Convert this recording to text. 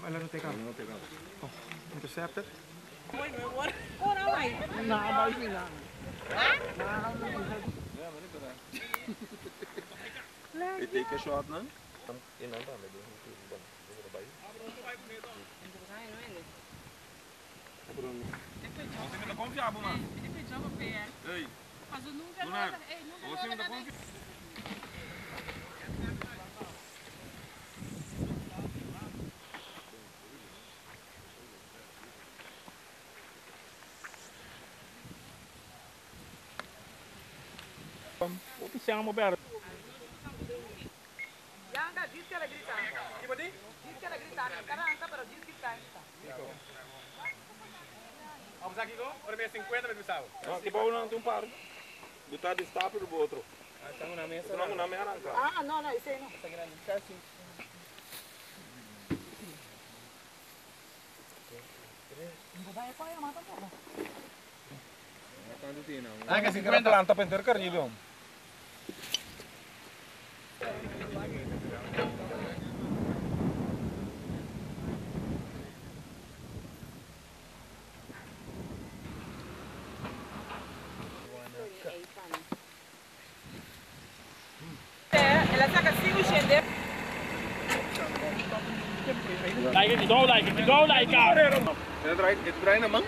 Ela no teka. Oh, intercepted. E take a shot, no? Yanga, diz que ela grita. Diz que ela grita. Caramba, pero diz que está. Vamos aqui com? Ora, 50 metros sal. Não, que bom não tem um par. Botar de stapel do outro. Não, não me arranca. Ah, não, não, esse aí não. Ah, que 50 planta para entrar Caribe. Homem. Ela saca 5 gente. Like it, go like it, go like it. Het draait, het draait naar man.